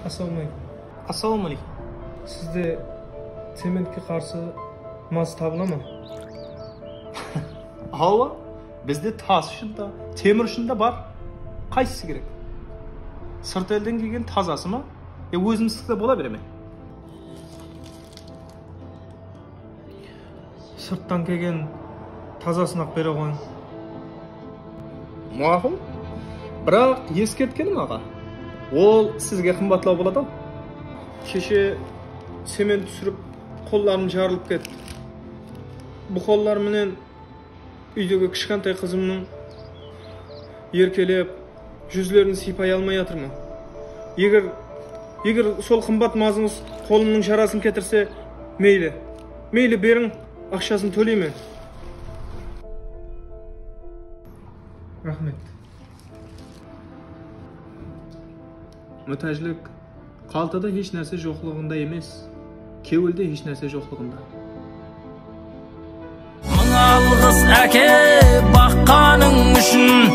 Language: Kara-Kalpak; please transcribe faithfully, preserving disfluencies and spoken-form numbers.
Assalawma aleykum. Assalawma aleykum. Sizde cementke qarsı maz tabıla ma? Awa, bizde tas ushın da, temir ushın da bar. Qaysısı kerek? Sırt elden kelgen tazası ma? Ya ózimizsiki de bola bere me? Sırttan kelgen tazasın-aq bere qoyıń. Maqul. Biraq eskertkenim, aǵa, ol sizge qımbatlaw boladı-aw. Keshe cement túsirip, qollarım jarılıp ketti. Bul qollar menen úydegi kishkentay qızımnıń erkelep, júzlerin sıypay almay atırman. Eger, eger sol qımbat mazıńız qolımnıń jarasın ketirse, meyli. Meyli, beriń, aqshasın tóleymen. Raxmet. Mútájlik qaltada hesh nárse joqlıǵında emes, kewilde hesh nárse joqlıǵında. Mıń alǵıs, áke, baqqanıń ushın.